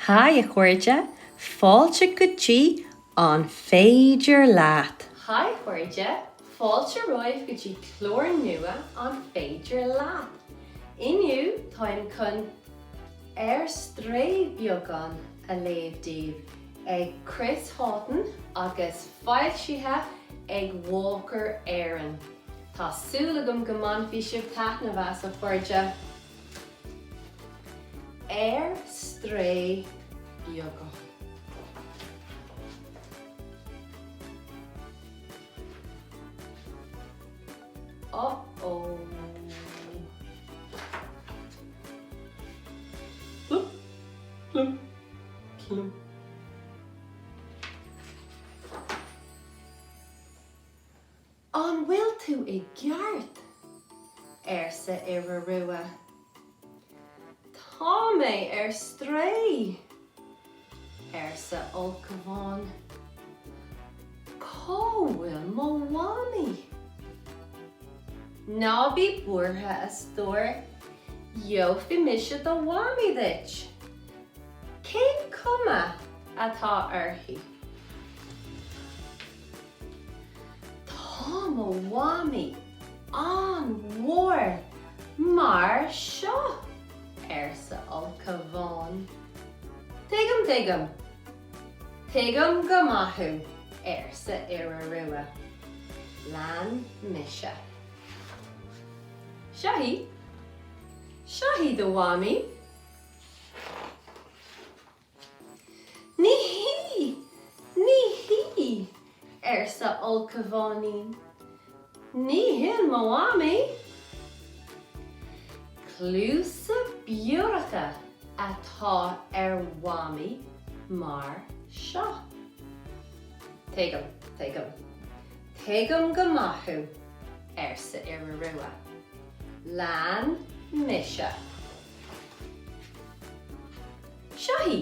Haigh a chairde, fáilte go dtí An Féidir Leat? Haigh a chairde, fáilte romhaibh go dtí clár nua An Féidir Leat? Inniu táim chun Ar Strae Beagán a léamh daoibh ag Chris Haughton agus foilsithe ag Walker Éireann. Tá súil agam go mbainfidh sibh taitneamh as, a chairde! Ar strae beagán. Uh-oh. Plump, plump, plump. An bhfuil tú i gceart? arsa Iora Rua. Tá mé ar strae! arsa Ulchabhán. Cá bhfuil mo mhamaí? Ná bí buartha, a stór, gheobhaidh mise do mhamaí duit. Cén cuma atá uirthi? Tá mo mhamaí an-mhór mar seo, arsa Ulchabhán. Tuigim, tuigim. Tuigim go maith thú, arsa Iora Rua. Lean mise. Seo í. Seo í do mhamaí. Ní hí! Ní hí! arsa Ulchabháinín. Ní hin mo mhamaí! Cluasa bioracha atá ar mhamaí mar seo. Tuigim, tuigim. Tuigim go maith thú, arsa Iora Rua. Lean mise. Seo í!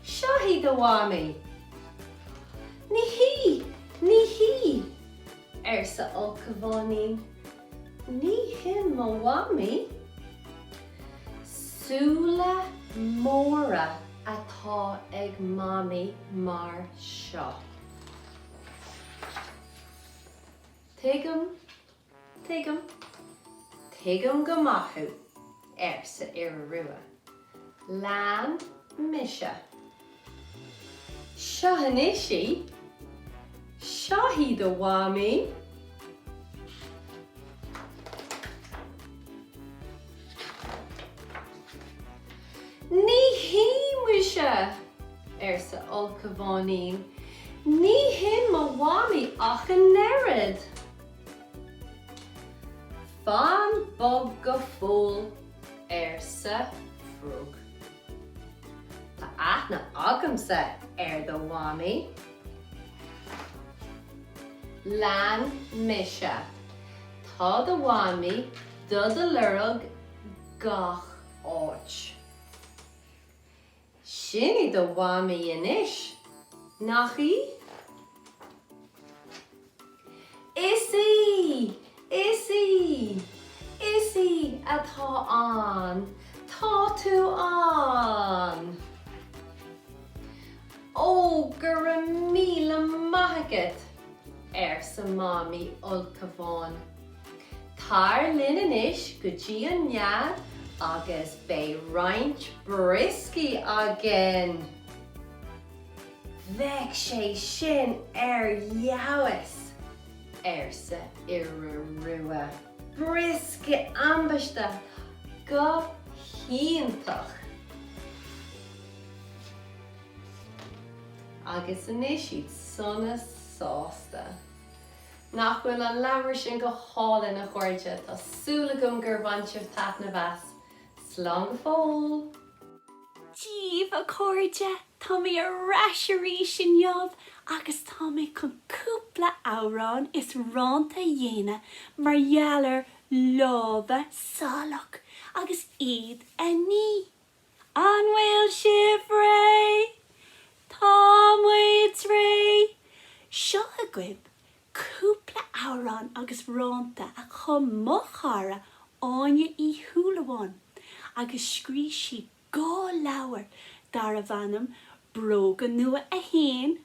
Seo í do mhamaí! Ní hí! Ní hí! arsa Ulchabháinín. Ní hin mo mhamaí! Súile móra atá ag mamaí mar seo. Tuigim, Tuigim. Tuigim go maith thú, arsa Iora Rua. Lean mise. Seo anois í. Seo í do mhamaí. Ní hí, muise! arsa Ulchabháinín. Ní hin mo mhamaí ach an oiread! Fan bog go fóill, arsa Frog. Tá aithne agamsa ar do mhamaí. Lean mise. Tá do mhamaí do do lorg gach áit. Sin í do mhamaí anois, nach í? Is í! Is í! Is í atá ann! Tá tú ann! Ó, go raibh míle maith agat! arsa Mamaí Ulchabháin. Tar linn anois go dtí an nead agus beidh roinnt brioscaí againn! Bheadh sé sin ar fheabhas! arsa Iora Rua. Brioscaí ambaiste! Go hiontach! Agus anois iad sona sásta. Nach bhfuil an leabhar sin go hálainn, a chairde? Tá súil agam gur bhain sibh taitneamh as. Slán go fóill! Dia daoibh, a chairde! Tá mé ar ais arís inniu agus tá mé chun cúpla amhrán is rannta a dhéanamh mar gheall ar lámha salach agus iad a ní. An bhfuil sibh réidh? Tá muid réidh! Seo agaibh cúpla amhrán agus rannta a chum mo chara Áine Uí Shúilleabháin agus scríobh sí 2 leabhar. darbh ainm Bróga Nua 1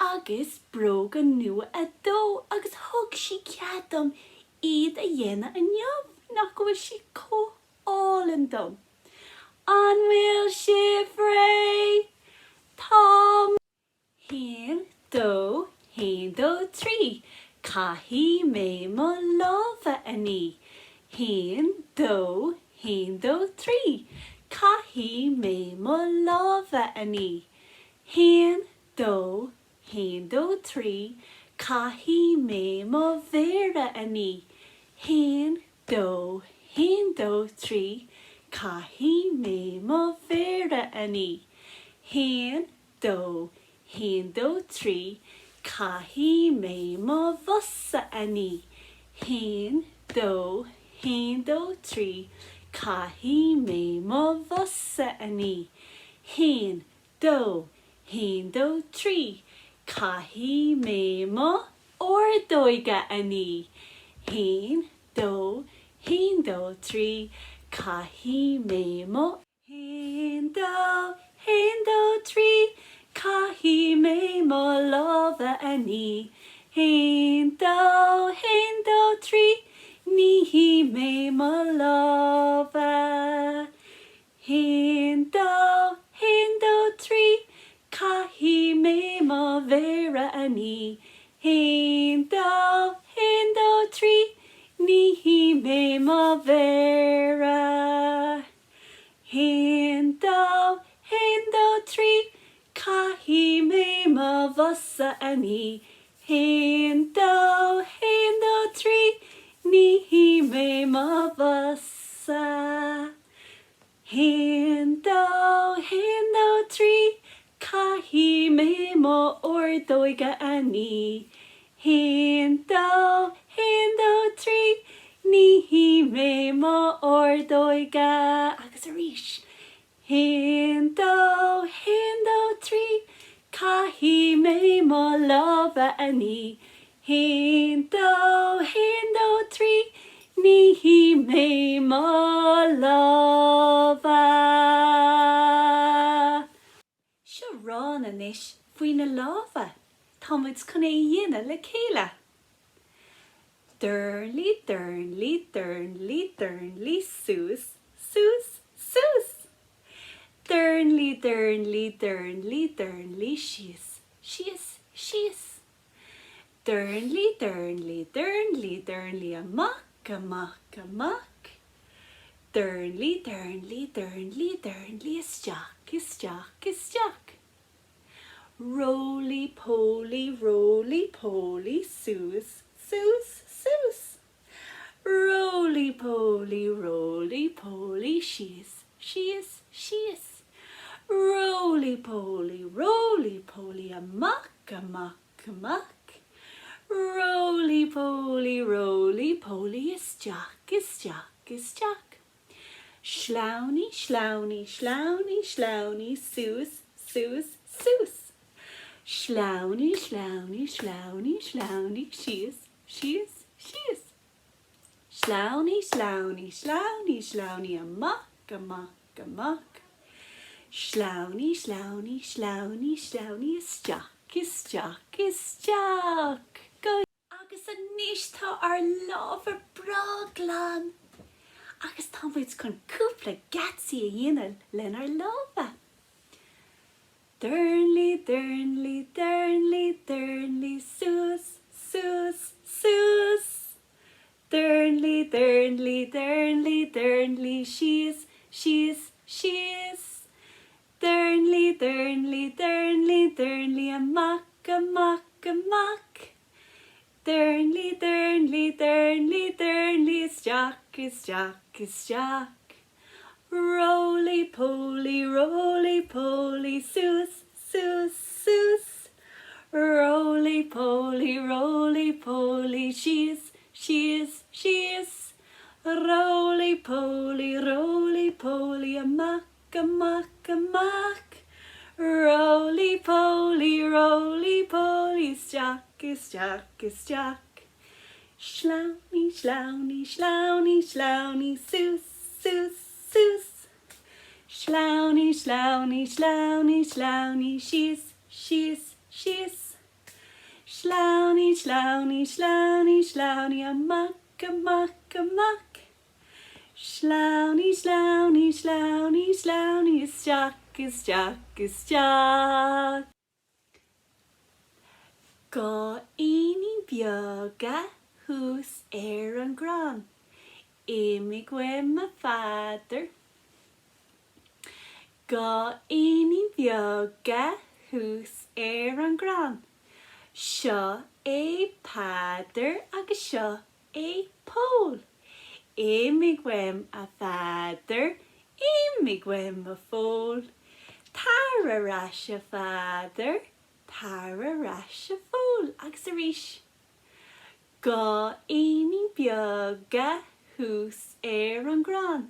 agus Bróga Nua 2 agus thug sí cead dom iad a dhéanamh inniu, nach bhfuil sí chomh hálainn dom? An bhfuil sibh réidh? Tá! Haon, dó, haon, dó, trí, caithfidh mé mo lámha a ní. Haon, dó, haon, dó, trí, caithfidh mé mo lámha a ní. Haon, dó, haon, dó, trí, caithfidh mé mo mhéara a ní. Haon, dó, haon, dó, trí, caithfidh mé mo mhéara a ní. Haon, dó, haon, dó, trí, caithfidh mé mo bhosa a ní. Haon, dó, haon, dó, trí, caithfidh mé mo bhosa a ní. Haon, dó, haon, dó, trí, caithfidh mé mo ordóga a ní. Haon, dó, haon, dó, trí, caithfidh mé mo. Haon, dó, haon, dó, trí, caithfidh mé mo lámha a ní. Haon, dó, haon, dó, trí, nífidh mé mo lámha. Haon, dó, haon, dó, trí, caithfidh mé mo mhéara a ní. Haon, dó, haon, dó, trí, nífidh mé mo mhéara. Haon, dó, haon, dó, trí, caithfidh mé mo bhosa a ní. Haon, dó, haon, dó, trí, nífidh mé mo bhosa. Haon, dó, haon, dó, trí, caithfidh mé mo ordóga a ní. Haon, dó, haon, dó, trí, nífidh mé mo ordóga. Agus arís. Haon, dó, haon, dó, trí, caithfidh mé mo lámha a ní. Haon, dó, haon, dó, trí, nífidh mé mo lámha. Seo rann anois faoi na lámha. Tá muid chun é a dhéanamh le chéile. Duirnlí, duirnlí, duirnlí, duirnlí, suas, suas, suas. Duirnlí, duirnlí, duirnlí, duirnlí, síos, síos, síos. Duirnlí, duirnlí, duirnlí, duirnlí, amach, amach, amach. Duirnlí, duirnlí, duirnlí, duirnlí, isteach, isteach, isteach. Roly poly, roly poly, suas, suas, suas. Roly poly, roly poly, síos, síos, síos. Roly poly, roly poly, amach, amach, amach. Roly poly, roly poly, isteach, isteach, isteach. Sleamhnaigh, sleamhnaigh, sleamhnaigh, sleamhnaigh, suas, suas, suas. Sleamhnaigh, sleamhnaigh, sleamhnaigh, sleamhnaigh, síos, síos, síos. Sleamhnaigh, sleamhnaigh, sleamhnaigh, sleamhnaigh, amach, amach, amach. Sleamhnaigh, sleamhnaigh, sleamhnaigh, sleamhnaigh, isteach, isteach, isteach. Go. Agus anois tá ár lámha breá glan agus tá muid chun cúpla geansaí a dhéanamh lenár lámha. Duirnlí, duirnlí, duirnlí, duirnlí, suas, suas, suas. Duirnlí, duirnlí, duirnlí, duirnlí, síos, síos, síos. Duirnlí, duirnlí, duirnlí, duirnlí, amach, amach, amach. Duirnlí, duirnlí, duirnlí, duirnlí, isteach, isteach, isteach. Roly poly, roly poly, suas, suas, suas. Roly poly, roly poly, síos, síos, síos. Roly poly, roly poly, amach, amach, amach. Roly poly, roly poly, isteach, isteach, isteach. Sleamhnaigh, sleamhnaigh, sleamhnaigh, sleamhnaigh, suas, suas, suas. Sleamhnaigh, sleamhnaigh, sleamhnaigh, sleamhnaigh síos, síos, síos. Sleamhnaigh, sleamhnaigh, sleamhnaigh, sleamhnaigh amach, amach, amach. Sleamhnaigh, sleamhnaigh, sleamhnaigh, sleamhnaigh isteach, isteach, isteach. Dá éinín beaga thuas ar an gcrann. Imigh uaim a Pheadair. Dá éinín beaga thuas ar an gcrann. Seo é Peadar agus seo é Pól. Imigh uaim a Pheadair, imigh uaim a Phóil. Tar ar ais a Pheadair, tar ar ais a Phóil. Agus arís. Dá éinín beaga thuas ar an gcrann.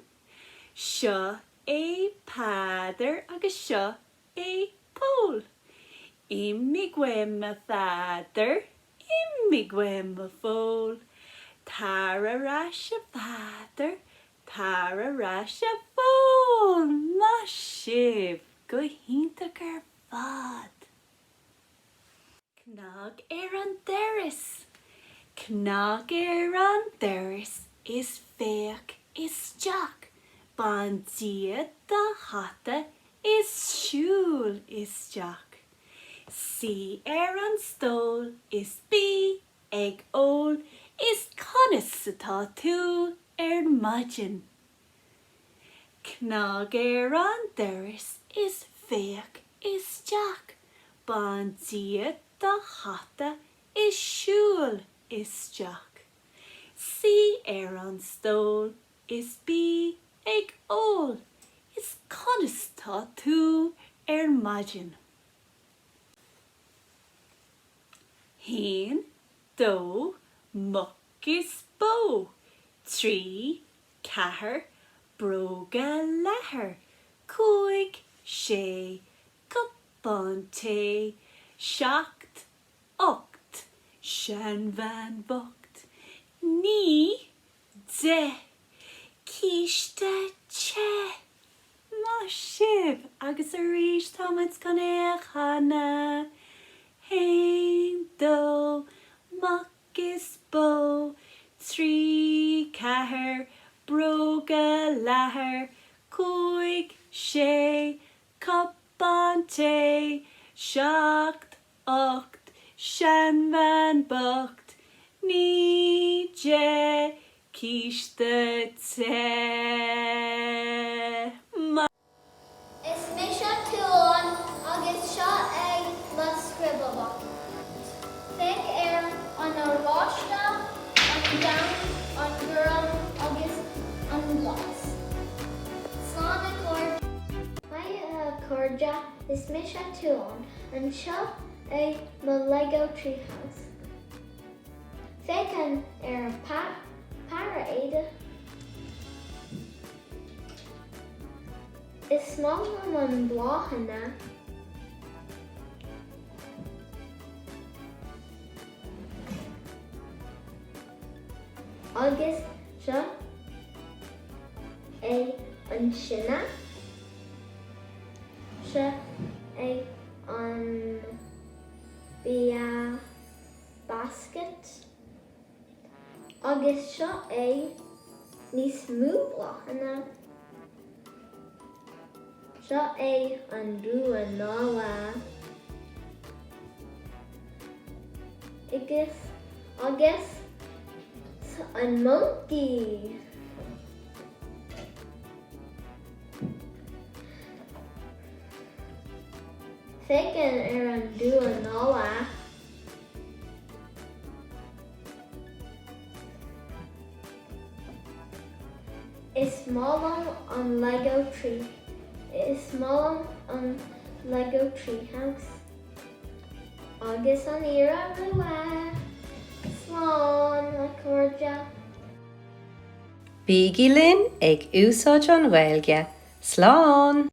Seo é Peadar agus seo é Pól. Imigh uaim a Pheadair, imigh uaim a Phóil. Tar ar ais a Pheadair, tar ar ais a Phóil! Maith sibh! Go hiontach ar fad! Cnag ar an doras! Cnag ar an doras is féach isteach, bain díot do hata is siúil isteach. Suigh ar an stól is bí ag ól is conas atá tú ar maidin? Cnag ar an doras is féach isteach, bain díot do hata is siúil isteach. Suigh ar an stól is bí ag ól is conas tá tú ar maidin? Haon, dó, muc is bó, trí, ceathair, bróga leathair, cúig, sé, cupán tae, seacht, ocht, seanbhean bhocht, naoi, deich, císte te! Maith sibh! Agus arís táimid chun é a chanadh. Haon, dó, muc is bó, trí, ceathair, bróga leathair, cúig, sé, cupán tae, seacht, ocht, seanbhean bocht, naoi, deich, císte te. Maith. Is mise Tuán agus seo é mo scribble box. Féach ar an oráiste, an donn, an gorm agus an glas. Slán a chairde. Haigh a chairde, is mise Tuán. Anseo é mo Lego treehouse. Féach ar an parade. Is maith liom an bláthanna. Agus seo é an tine. Seo é an bia basket. Agus seo é níos mó bláthanna. Seo é an bua Nollag. Agus agus an monkey. Féach ar an bua Nollag. Is maith liom an Lego tree. Is maith liom an Lego tree house. Agus an iora rua. Slán, a chairde. Bígí linn ag úsáid an Ghaeilge. Slán!